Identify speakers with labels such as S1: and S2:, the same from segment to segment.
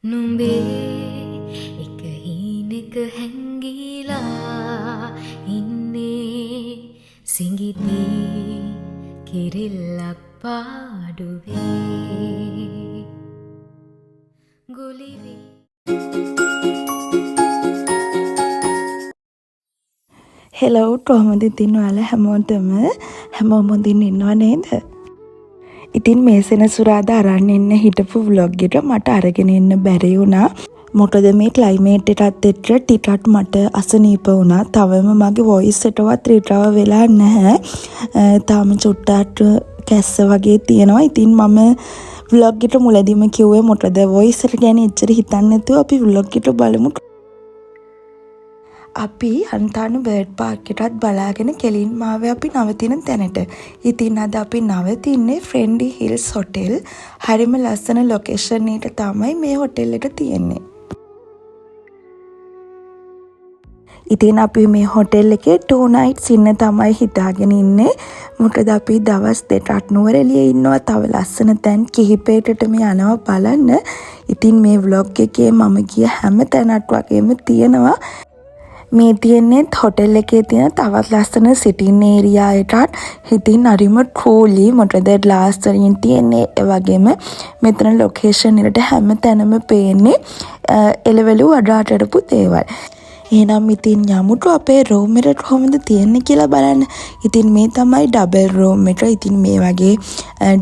S1: නුඹේ එක හීනෙක හැංගිලා ඉන්නේ සිඟිති කිරිල්ලක් පාඩුවේ ගුලිවේ.
S2: හෙලෝ, කොහොමද ඉතින් ඔයාලා හැමෝටම? හැමෝම හොඳින් ඉන්නව නේද? ඉතින් මේ සෙනසුරාදා අරන් එන්න හිටපු ව්ලොග් එක මට අරගෙන එන්න බැරි වුණා. මොකද මේ ක්ලයිමේට් එකත් එක්ක ටිකක් මට අසනීප වුණා. තවම මගේ වොයිස් එකවත් රිකවර් වෙලා නැහැ. තාම චුට්ටක් කැස්ස වගේ තියෙනවා. ඉතින් මම ව්ලොග් එක මුලදීම කිව්වේ මොකද වොයිස් එක ගැන එච්චර හිතන්නේ නැතුව අපි ව්ලොග් එක බලමු. අපි හන්තාන බර්ඩ් පාක් එකත් බලාගෙන කෙලින්ම ආවේ අපි නවතින තැනට. ඉතින් අද අපි නවතින්නේ ෆ්‍රෙන්ඩි හිල්ස් හොටෙල්. හරිම ලස්සන ලොකේෂන් එකට තමයි මේ හොටෙල් එක තියෙන්නේ. ඉතින් අපි මේ හොටෙල් එකේ 2 nights ඉන්න තමයි හිතාගෙන ඉන්නේ. මොකද අපි දවස් දෙකක් නුවරඑළියේ ඉන්නවා. තව ලස්සන තැන් කිහිපයකටම යනවා බලන්න. ඉතින් මේ ව්ලොග් එකේ මම ගිය හැම තැනක් වගේම තියෙනවා. මේ තියෙන්නේ හොටෙල් එකේ තියෙන තවත් ලස්සන සිටින් ඒරියා එකක්. ඉතින් හරිම කූලි, මොකද ග්ලාස් වලින් තියෙන්නේ. ඒ වගේම මෙතන ලොකේෂන් එකට හැම තැනම පේන්නේ එළවලු වඩා කරපු දේවල්. එහෙනම් ඉතින් යමුකෝ අපේ රූම් එක කොහොමද තියෙන්නේ කියලා බලන්න. ඉතින් මේ තමයි ඩබල් රූම් එක. ඉතින් මේ වගේ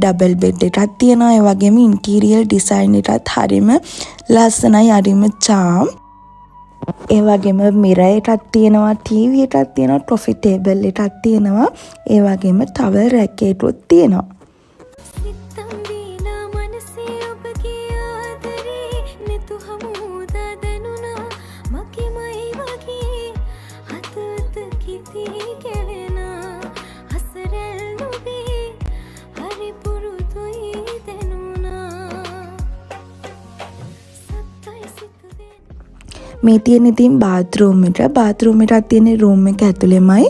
S2: ඩබල් බෙඩ් එකක් තියෙනවා. ඒ වගේම ඉන්ටීරියර් ඩිසයින් එකත් හරිම ලස්සනයි, හරිම චාම්. ඒ වගේම මිරර් එකක් තියෙනවා, ටීවී එකක් තියෙනවා, කොෆි ටේබල් එකක් තියෙනවා. ඒ වගේම ටවල් රැක් එකකුත් තියෙනවා.
S1: සිතම් දීලා මනසේ ඔබගේ ආදරේ නෙතු හමුදා දැනුණා මගේමයි වගේ හදවත කිති කැවෙනා හසරැල් නොවේ හරි පුරුදුයි දැනුණා සත්තයි සිත වෙන.
S2: මේ තියෙන ඉතින් බාත්රූම් එක. බාත්රූම් එකක් තියෙන රූම් එක ඇතුළෙමයි.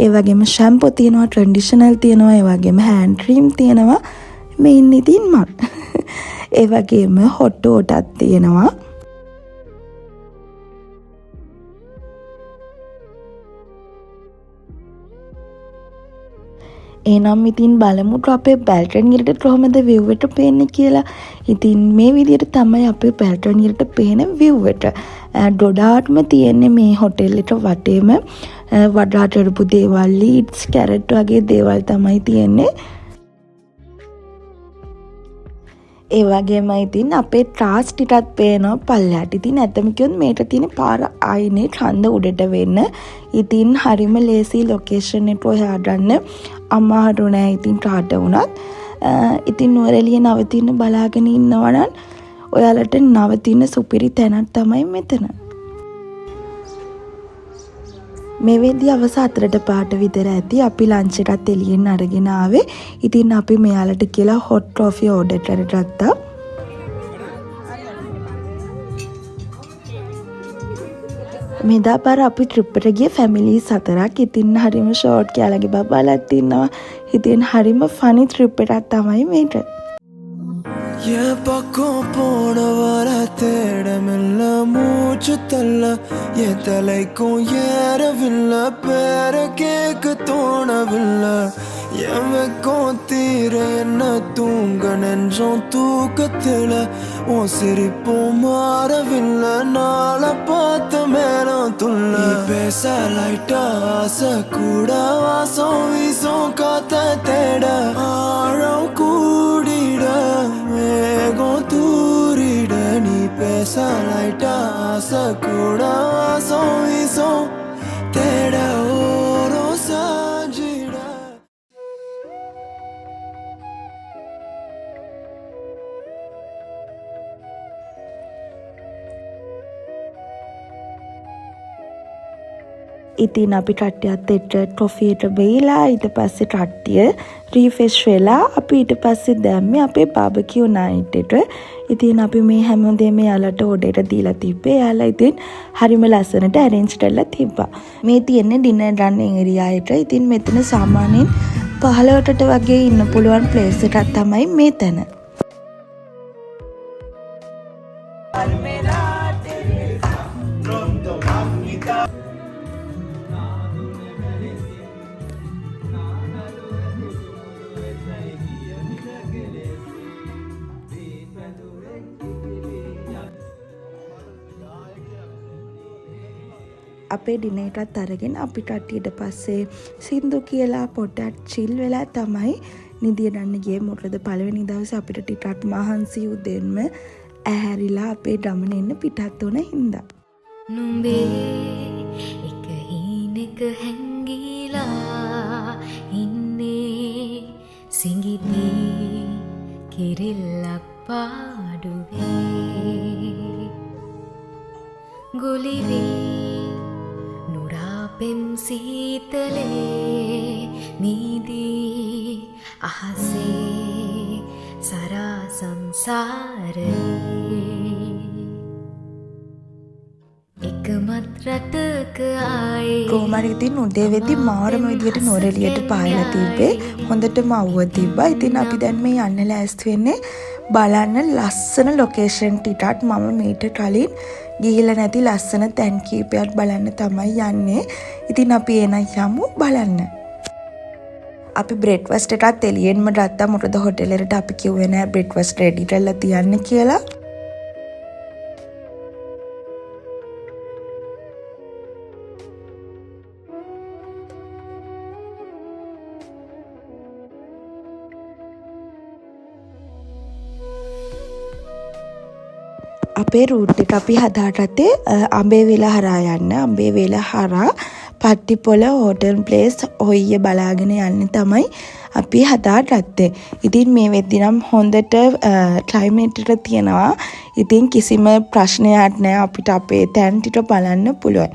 S2: ඒ වගේම ෂැම්පෝ තියෙනවා, ට්‍රැඩිෂනල් තියෙනවා, ඒ වගේම හෑන්ඩ් ක්‍රීම් තියෙනවා. මේ ඉන්නේ ඉතින් මං. ඒ වගේම හොට් වෝටර් තියෙනවා. එහෙනම් ඉතින් බලමුකෝ අපේ බැල්කනි එකට කොහොමද විව් එක පේන්නේ කියලා. ඉතින් මේ විදිහට තමයි අපේ බැල්කනි එකට පේන විව් එක. ගොඩාක්ම තියෙන්නේ මේ හොටෙල් එක වටේම, වඩා කරපු දේවල්, ලීඩ්ස්, කැරට් වගේ දේවල් තමයි තියෙන්නේ. ඒ වගේම ඉතින් අපේ ට්‍රාස් ටිකත් පේනවා පල්ලෙහාට. ඉතින් ඇත්තම කිව්වොත් මේක තියෙන පාර ආයිනේ කන්ද උඩට වෙන්න. ඉතින් හරිම ලේසි ලොකේෂන් එක හොයාගන්න අමාරු නෑ ඉතින් කාට වුණත්. ඉතින් නුවරඑළිය නවතින්න බලාගෙන ඉන්නවා නම් ඔයාලට නවතින සුපිරි තැනක් තමයි මෙතන. මේ වෙද්දි අවස 4ට පාට විතර ඇති. අපි ලන්ච් එකත් එළියෙන් අරගෙන ආවේ. ඉතින් අපි මෙයාලට කියලා හොට් කොෆි ඕඩර් කරගත්තා. මෙදා පාර අපි ට්‍රිප් එකට ගිය ෆැමිලිස් 4ක්. ඉතින් හරිම ෂෝට් කියලා බබාලත් ඉන්නවා. ඉතින් හරිම ෆනි ට්‍රිප් එකක් තමයි මේක.
S3: என் பக்கம் போன வர தேடமில்ல, மூச்சு தள்ள என் தலைக்கும் ஏறவில்லை, பேர கேட்க தோணவில்லை, என் வெக்கம் தீர என்ன தூங்க நெஞ்சம் தூக்கத்துல, உன் சிரிப்பும் மாறவில்லை, நாளை பார்த்த மேலும் துள்ள. நீ பேச லைட்டா ஆசை கூட வாசம் வீசும் காத்த தேட, ஆழம் கூடிட மேகம் தூரிட, நீ பேச லைட்டா ஆசை கூட வாசம் வீசும் தேட ஓரம் சாஞ்சிட.
S2: ඉතින් අපි කට්ටියත් එක්ක කොෆි එක බීලා ඊට පස්සේ කට්ටිය රීෆ්‍රෙෂ් වෙලා අපි ඊට පස්සේ දැම්මේ අපේ බාබකියු නයිට් එක. ඉතින් අපි මේ හැමදේම එයාලට ඕඩර් එක දීලා තිබ්බේ. එයාලා ඉතින් හරිම ලස්සනට ඇරේන්ජ් කරලා තිබ්බා. මේ තියෙන්නේ ඩිනර් ගන්න ඒරියා එක. ඉතින් මෙතන සාමාන්‍යයෙන් 15කට වගේ ඉන්න පුළුවන් ප්ලේස් එකක් තමයි මේ තැන. අපේ ඩිනර් එකත් අරගෙන අපි කට්ටිය ඊට පස්සේ සින්දු කියලා පොඩ්ඩක් චිල් වෙලා තමයි නිදියට යන්න ගියේ. මොකද පළවෙනි දවසේ අපිට ටිකක් මහන්සි උදෙන්ම ඇහැරිලා අපේ ගමන එන්න පිටත් වුණ හින්දා.
S1: නුඹේ එක හීනක හැංගිලා ඉන්නේ සිඟිති කිරිල්ලක් පාඩුවේ ගුලිවී නුරා පෙම් සීතලේ මීදී අහසේ සරා සංසාරේ එකමත් රටක ආයේ.
S2: කොහොම හරි ඉතින් උදේ වෙද්දි මාරම විදියට නුවරඑළියට පායලා තිබ්බේ. හොඳටම අවුව තිබ්බා. ඉතින් අපි දැන් මේ යන්න ලෑස්ති වෙන්නේ බලන්න ලස්සන ලොකේෂන් ටිකක්. මම මීට කලින් ගිහිල්ලා නැති ලස්සන තැන් කීපයක් බලන්න තමයි යන්නේ. ඉතින් අපි එහෙනම් යමු බලන්න. අපි බ්‍රෙක්ෆාස්ට් එකත් එළියෙන්ම ගත්තා. මොකද හොටෙල් එකට අපි කිව්වේ නෑ බ්‍රෙක්ෆාස්ට් රෙඩි කරලා තියන්න කියලා. අපේ රූට් එක අපි හදාගත්තේ අඹේවේල හරහා යන්න. අඹේවේල හරහා පට්ටිපොළ හෝටල් ප්ලේස් හොයිය බලාගෙන යන්න තමයි අපි හදාගත්තේ. ඉතින් මේ වෙද්දි නම් හොඳට ක්ලයිමේට් එක තියෙනවා. ඉතින් කිසිම ප්‍රශ්නයක් නෑ අපිට අපේ තැන් ටික බලන්න පුළුවන්.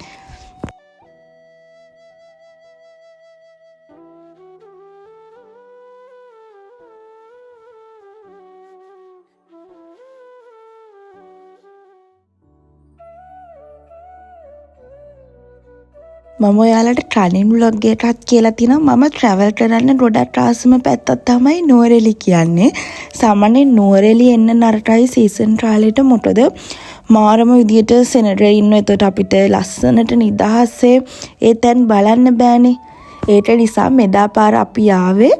S2: මම ඔයාලට කලින් ව්ලොග් එකක් කියලා තිනවා. මම ට්‍රැවල් කරන්න ගොඩක් ආසම පැත්තක් තමයි නුවරඑළි කියන්නේ. සාමාන්‍යයෙන් නුවරඑළි එන්න නරකයි සීසන් කාලෙට. මොකද මාරම විදියට සෙනග ඉන්නවා. එතකොට අපිට ලස්සනට නිදහසේ ඒ තැන් බලන්න බෑනේ. ඒක නිසා මෙදා පාර අපි ආවේ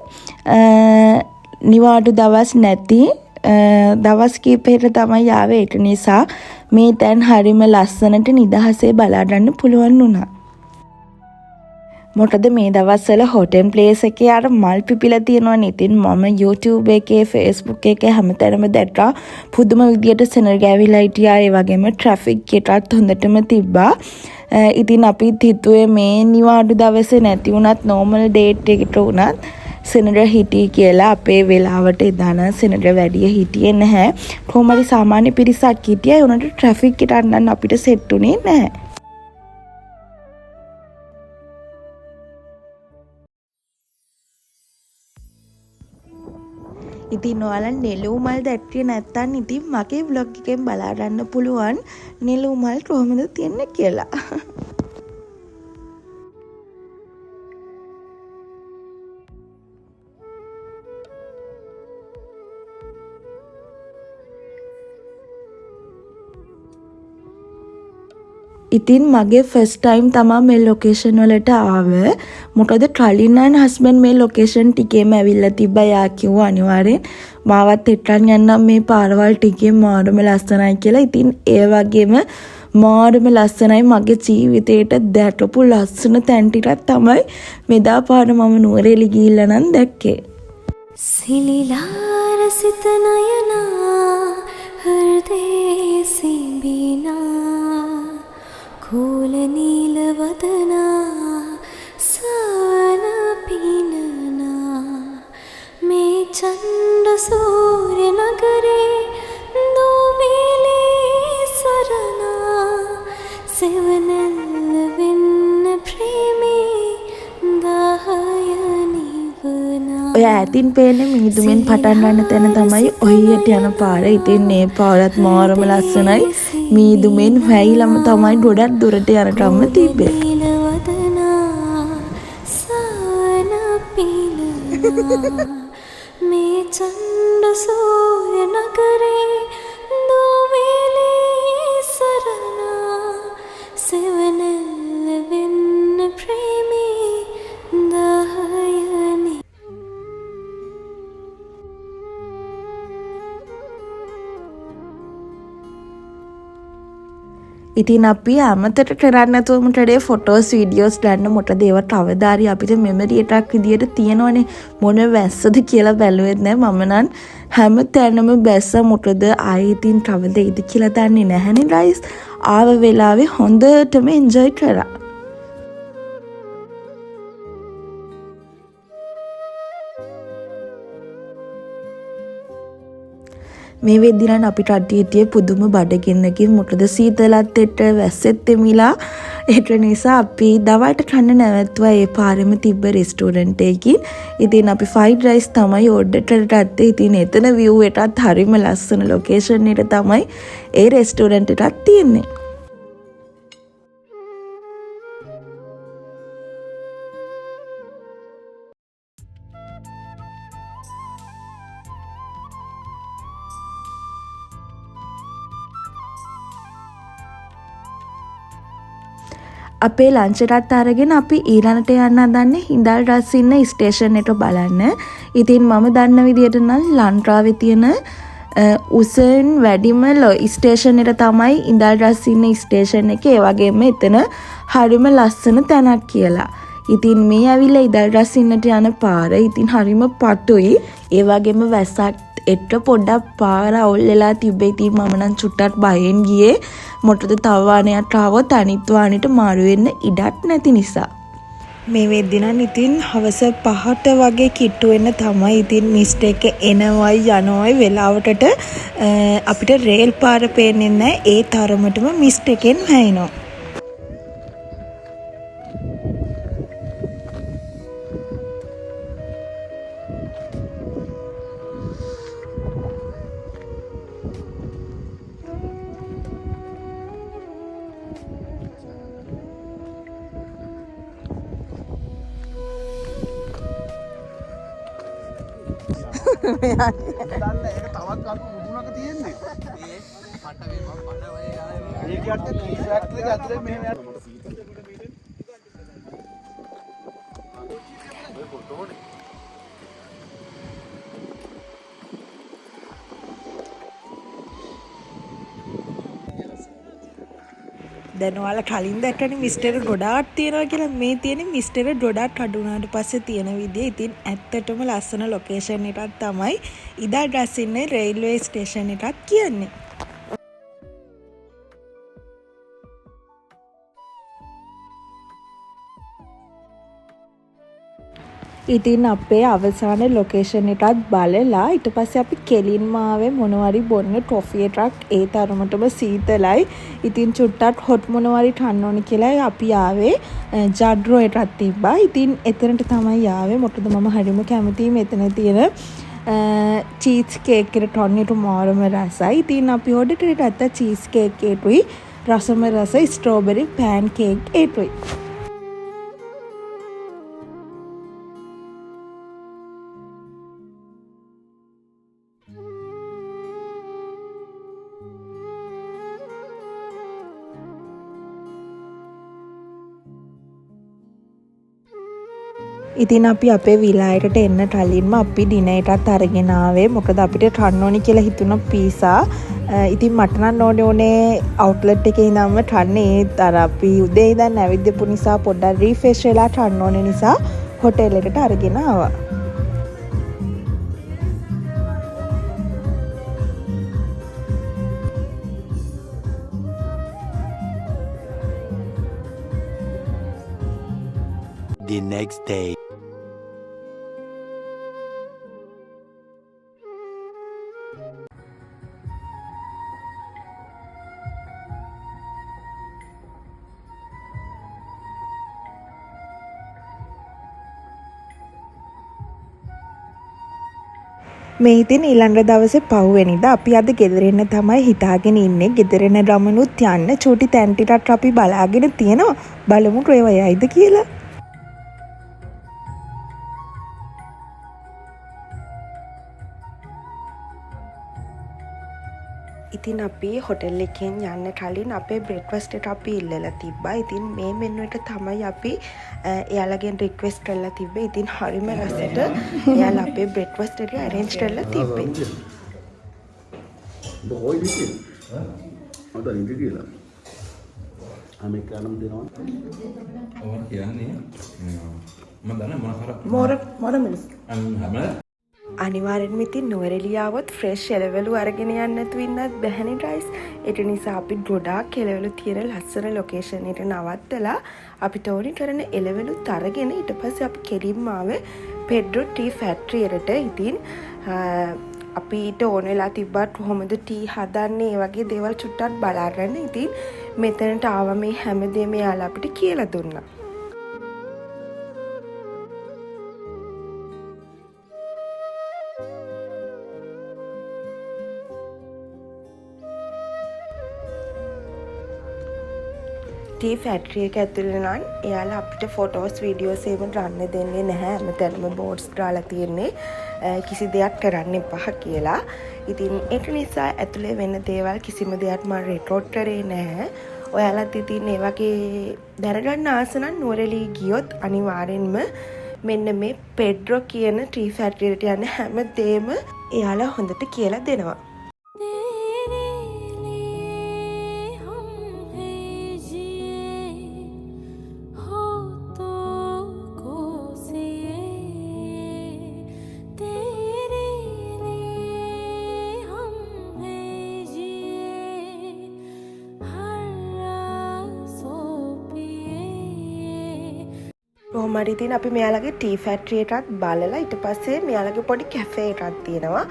S2: නිවාඩු දවස් නැති දවස් කීපයකට තමයි ආවේ. ඒක නිසා මේ තැන් හරිම ලස්සනට නිදහසේ බලා ගන්න පුළුවන් වුණා. මොකද මේ දවස්වල හොටෙල් ප්ලේස් එකේ අර මල් පිපිලා තියෙනවනේ. ඉතින් මම YouTube එකේ Facebook එකේ හැමතැනම දැක්කා පුදුම විදියට සෙනග ඇවිල්ලා හිටියා. ඒ වගේම ට්‍රැෆික් එකත් හොඳටම තිබ්බා. ඉතින් අපිත් හිතුවේ මේ නිවාඩු දවසේ නැති වුණත් නෝමල් ඩේට් එකට වුණත් සෙනග හිටී කියලා. අපේ වෙලාවට එදා නම් සෙනග වැඩිය හිටියේ නැහැ. කොහොම හරි සාමාන්‍ය පිරිසක් හිටියා. ඒ වුණාට ට්‍රැෆික් එකට නම් අපිට සෙට් වුණේ නැහැ. ඉතින් ඔයාලා නෙළුම් මල් දැක්කේ නැත්තම් ඉතින් මගේ ව්ලොග් එකෙන් බලා ගන්න පුළුවන් නෙළුම් මල් කොහොමද තියෙන්නේ කියලා. ඉතින් මගේ ෆස්ට් ටයිම් තමා මේ ලොකේෂන් වලට ආවේ. මොකද කලින් නම් හස්බන්ඩ් මේ ලොකේෂන් ටිකේම ඇවිල්ලා තිබ්බා. එයා කිව්වා අනිවාර්යෙන් මාවත් එක්කන් යන්නම් මේ පාරවල් ටිකේ මාරම ලස්සනයි කියලා. ඉතින් ඒ වගේම මාරම ලස්සනයි මගේ ජීවිතේට දැකපු ලස්සන තැන් ටිකක් තමයි මෙදා පාර මම නුවරඑළි ගිහිල්ලා නම් දැක්කේ.
S1: සිලිලාර සිත නයනා හෘදේ සිඹිනා කෝල නීල වදනා සවන පිනනා මේ චන්ද්‍ර සූර්ය නගරේ දෝවිලේ සරණා සෙවණැල්ල වෙන්න ප්‍රේමේ දාහය නිවනා.
S2: ඔය ඈතින් පේන්නේ මිහිදුමෙන් පටන් ගන්න තැන තමයි ඔහියට යන පාර. ඉතින් මේ පාරත් මාරම ලස්සනයි. මීදුමෙන් වැහිලම තමයි ගොඩක් දුරට යනකම්ම තිබ්බේ.
S1: මේ චන්ද්‍ර සූර්ය නගරේ දෝවිලේ
S2: ඉතින් අපි අමතක කරන්නේ නැතුවම කරේ ෆොටෝස් වීඩියෝස් ගන්න. මොකද ඒවා කවදා හරි අපිට මෙමරි එකක් විදියට තියෙනවනේ. මොන වැස්සද කියලා බැලුවෙත් නෑ. මම නම් හැම තැනම බැස්ස. මොකද ආයෙ ඉතින් කවද එයිද කියලා දන්නේ නැහැනේ ගයිස්. ආව වෙලාවේ හොඳටම එන්ජොයි කරා. මේ වෙද්දි නම් අපිට අඩිය හිටියේ පුදුම බඩගින්නකින්. මොකද සීතලත් එක්ක වැස්සෙත් තෙමිලා. ඒක නිසා අපි දවල්ට කන්න නැවැත්තුවා ඒ පාරෙම තිබ්බ රෙස්ටෝරන්ට් එකකින්. ඉතින් අපි ෆ්‍රයිඩ් රයිස් තමයි ඕඩර් කරගත්තේ. ඉතින් එතන විව් එකත් හරිම ලස්සන ලොකේෂන් එක තමයි ඒ රෙස්ටෝරන්ට් එකත් තියෙන්නේ. අපේ ලන්ච් එකත් අරගෙන අපි ඊළඟට යන්න හදන්නේ හිඳල් රස් ඉන්න ස්ටේෂන් එක බලන්න. ඉතින් මම දන්න විදියට නම් ලංකාවේ තියෙන උසෙන් වැඩිම ස්ටේෂන් එක තමයි ඉඳල් රස් ඉන්න ස්ටේෂන් එක. ඒ වගේම එතන හරිම ලස්සන තැනක් කියලා. ඉතින් මේ ඇවිල්ලා ඉඳල් රස් ඉන්නට යන පාර ඉතින් හරිම පටුයි. ඒ වගේම වැස්සක් එක්ක පොඩ්ඩක් පාර අවුල් වෙලා තිබ්බේ. ඉතින් මම නම් චුට්ටක් බයෙන් ගියේ. මොකද තව වාහනයක් ආවොත් අනිත් වාහනේට මාරු වෙන්න ඉඩක් නැති නිසා. මේ වෙද්දි නම් ඉතින් හවස 5ට වගේ කිට්ටු වෙන්න තමයි ඉතින් මිස්ට් එක එනවයි යනවයි වෙලාවටට අපිට රේල් පාර පේන්නේ නැහැ. ඒ තරමටම මිස්ට් එකෙන් වැහෙනවා.
S4: දන්න ඒක තවත් අලු මුදුනක තියෙන්නේ. ඒ කියන්නේ ටී ෆැක්ටරි එක ඇතුලේ මෙහෙම යන මට සීතල. ඔය ෆොටෝනේ.
S2: දැන් ඔයාලා කලින් දැක්කනේ මිස්ටර් ගොඩාක් තියෙනවා කියලා. මේ තියෙන්නේ මිස්ටර් ගොඩාක් අඩු වුණාට පස්සේ තියෙන විදිය. ඉතින් ඇත්තටම ලස්සන ලොකේෂන් එකක් තමයි ඉදා ගස්සින්නේ රේල්වේ ස්ටේෂන් එකක් කියන්නේ. ඉතින් අපේ අවසාන ලොකේෂන් එකත් බලලා ඊට පස්සේ අපි කෙලින්ම ආවේ මොනවාරි බොන්න කොෆි එකක්. ඒ තරමටම සීතලයි. ඉතින් චුට්ටක් හොට් මොනවාරි කන්න ඕනි කියලා අපි ආවේ ජඩ්රෝ එකක් තිබ්බා. ඉතින් එතනට තමයි ආවේ. මොකද මම හරිම කැමතියි මෙතන තියෙන චීස් කේක් එක කන්න. ඒක මාරම රසයි. ඉතින් අපි ඕඩර් කරගත්තා චීස් කේක් එකුයි රසම රස ස්ට්‍රෝබෙරි පෑන් කේක් එකුයි. ඉතින් අපි අපේ විලා එකට එන්න කලින්ම අපි ඩිනර් එකත් අරගෙන ආවේ. මොකද අපිට කන්න ඕනි කියලා හිතුණ පීසා. ඉතින් මට නම් ඕනේ උනේ අවුට්ලට් එකේ ඉඳන්ම කන්න. ඒත් අර අපි උදේ ඉඳන් ඇවිද්දපු නිසා පොඩ්ඩක් රීෆ්‍රෙෂ් වෙලා කන්න ඕනේ නිසා හොටෙල් එකට අරගෙන ආවා.
S3: The next day.
S2: මේ ඉතින් ඊළඟ දවසේ පහුවෙනිදා අපි අද ගෙදර එන්න තමයි හිතාගෙන ඉන්නේ. ගෙදර එන ගමනුත් යන්න චූටි තැන් ටිකක් අපි බලාගෙන තියෙනවා. බලමුකෝ ඒවා යයිද කියලා. ඉතින් අපි හොටෙල් එකෙන් යන්න කලින් අපේ බ්‍රෙක්ෆාස්ට් එක අපි ඉල්ලලා තිබ්බා. ඉතින් මේ මෙනු එක තමයි අපි එයාලගෙන් රික්වෙස්ට් කරලා තිබ්බේ. ඉතින් හරිම රසට එයාලා අපේ බ්‍රෙක්ෆාස්ට් එක ඇරේන්ජ් කරලා තිබ්බේ.
S4: ඔබ කොයි විදිහේ? මට නිදි කියලා. හැම එකනම දෙනවා.
S5: ඔයාලා කියන්නේ මම දන්නේ මොන කර
S2: මොර මොර මිරිස්.
S5: අන්න හැම
S2: අනිවාර්යෙන්ම ඉතින් නුවරඑළිය ආවොත් ෆ්‍රෙෂ් එළවලු අරගෙන යන්න නැතුව ඉන්නත් බැහැනේ ගයිස්. ඒක නිසා අපි ගොඩාක් එළවලු තියෙන ලස්සන ලොකේෂන් එකට නවත්තලා අපිට ඕනි කරන එළවලුත් අරගෙන ඊට පස්සේ අපි කෙලින්ම ආවේ පෙඩ්‍රෝ ටී ෆැක්ටරි එකට. ඉතින් අපිට ඕන වෙලා තිබ්බත් කොහොමද ටී හදන්නේ ඒ වගේ දේවල් චුට්ටක් බලා ගන්න. ඉතින් මෙතනට ආවම මේ හැමදේම එයාලා අපිට කියලා දුන්නා. ටී ෆැක්ටරි එක ඇතුළේ නම් එයාලා අපිට ෆොටෝස් වීඩියෝස් එහෙම ගන්න දෙන්නේ නැහැ. හැමතැනම බෝඩ්ස් දාලා තියෙන්නේ කිසි දෙයක් කරන්න එපා කියලා. ඉතින් ඒක නිසා ඇතුලේ වෙන දේවල් කිසිම දෙයක් මම රෙකෝඩ් කරේ නැහැ. ඔයාලත් ඉතින් ඒ වගේ දැනගන්න ආස නම් නුවරඑළිය ගියොත් අනිවාර්යෙන්ම මෙන්න මේ පෙඩ්‍රෝ කියන ටී ෆැක්ටරි එකට යන හැම දේම එයාලා හොඳට කියලා දෙනවා.
S1: तेरे लिए हम हैं जिए हो तो कोसिए तेरे लिए हम हैं जिए हर रासों पिए.
S2: කොහොම හරි ඉතින් අපි මෙයාලගේ ටී ෆැක්ටරි එකත් බලලා ඊට පස්සේ මෙයාලගේ පොඩි කැෆේ එකක් තියෙනවා.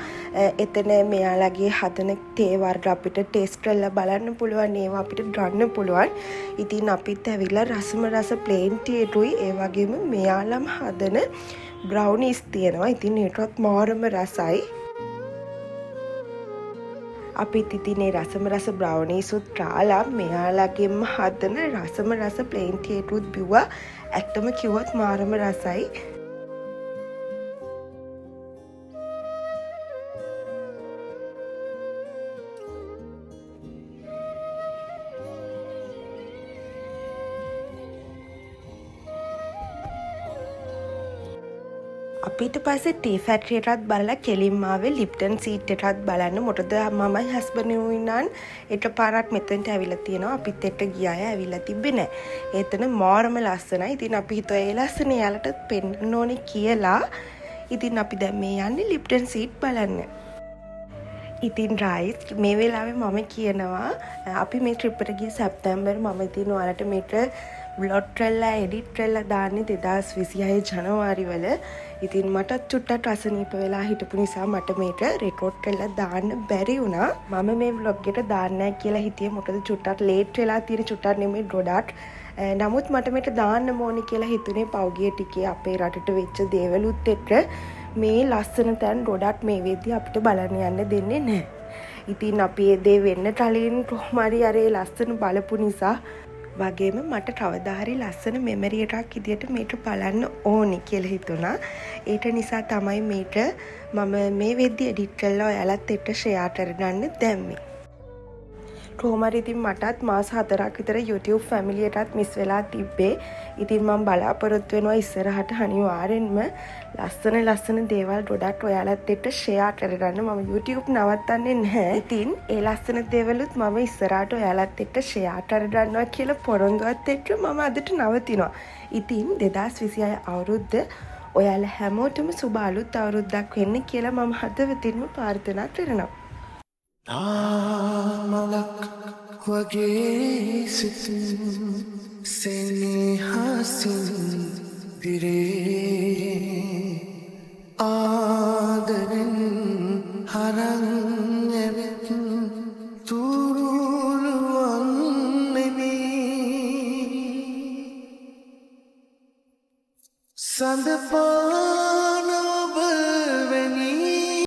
S2: එතන මෙයාලගේ හදන තේ වර්ග අපිට ටේස්ට් කරලා බලන්න පුළුවන්, ඒවා අපිට ගන්න පුළුවන්. ඉතින් අපිත් ඇවිල්ලා රසම රස ප්ලේන් ටී එකුයි ඒ වගේම මෙයාලම හදන බ්‍රවුනිස් තියෙනවා. ඉතින් ඒකත් මාරම රසයි. අපිත් ඉතින් ඒ රසම රස බ්‍රවුනීසුත් කාලා මෙයාලගෙන්ම හදන රසම රස ප්ලේන් ටී එකුත් බිව්වා. ඇත්තම කිව්වොත් මාරම රසයි. අපි ඊට පස්සේ ටී ෆැක්ටරි එකත් බලලා කෙලින්ම ආවේ ලිප්ටන් සීට් එකත් බලන්න. මොකද මමයි හස්බන්ඩ් නම් එකපාරක් මෙතනට ඇවිල්ලා තියෙනවා. අපිත් එක්ක ගිය අය ඇවිල්ලා තිබ්බේ නෑ. එතන මාරම ලස්සනයි. ඉතින් අපි හිතුවා ඒ ලස්සන එයාලටත් පෙන්වන්න ඕනේ කියලා. ඉතින් අපි දැන් මේ යන්නේ ලිප්ටන් සීට් බලන්න. ඉතින් රයිස් මේ වෙලාවේ මම කියනවා අපි මේ ට්‍රිප් එකට ගිය සැප්තැම්බර් මම ඉතින් ඔයාලට මේක ව්ලොග් කරලා එඩිට් කරලා දාන්නේ 2026 ජනවාරි වල. ඉතින් මටත් චුට්ටක් අසනීප වෙලා හිටපු නිසා මට මේක රෙකෝඩ් කරලා දාන්න බැරි වුණා. මම මේ ව්ලොග් එක දාන්නේ නැහැ කියලා හිතියේ, මොකද චුට්ටක් ලේට් වෙලා තියෙන, චුට්ටක් නෙමෙයි ගොඩක්. නමුත් මට මේක දාන්න ඕනේ කියලා හිතුනේ පෞගිය ටිකේ අපේ රටට වෙච්ච දේවලුත් එක්ක මේ ලස්සන තැන් ගොඩක් මේ වෙද්දි අපිට බලන්න යන්න දෙන්නේ නැහැ. ඉතින් අපි ඒ දේ වෙන්න කලින් කොහොම හරි අර ඒ ලස්සන බලපු නිසා වගේම මට කවදා හරි ලස්සන මෙමරි එකක් විදියට මේක බලන්න ඕනේ කියලා හිතුණා. ඒක නිසා තමයි මේක මම මේ වෙද්දි එඩිට් කරලා ඔයාලත් එක්ක ෂෙයා කරගන්න දැම්මේ. කොහොම හරි ඉතින් මටත් මාස 4ක් විතර YouTube family එකත් මිස් වෙලා තිබ්බේ. ඉතින් මම බලාපොරොත්තු වෙනවා ඉස්සරහට අනිවාර්යෙන්ම ලස්සන ලස්සන දේවල් ගොඩක් ඔයාලත් එක්ක ෂෙයා කරගන්න. මම YouTube නවත්තන්නේ නැහැ. ඉතින් ඒ ලස්සන දේවලුත් මම ඉස්සරහට ඔයාලත් එක්ක ෂෙයා කරගන්නවා කියලා පොරොන්දුවත් එක්ක මම අදට නවතිනවා. ඉතින් 2026 අවුරුද්ද ඔයාලා හැමෝටම සුබ අලුත් අවුරුද්දක් වෙන්න කියලා මම හදවතින්ම ප්‍රාර්ථනා කරනවා.
S6: මලක් වගේ සිත් සෙනෙහසින් පිරේ ආදරෙන් හරන් ඇවිත් තුරුළුවන් නෙමේ සඳ පා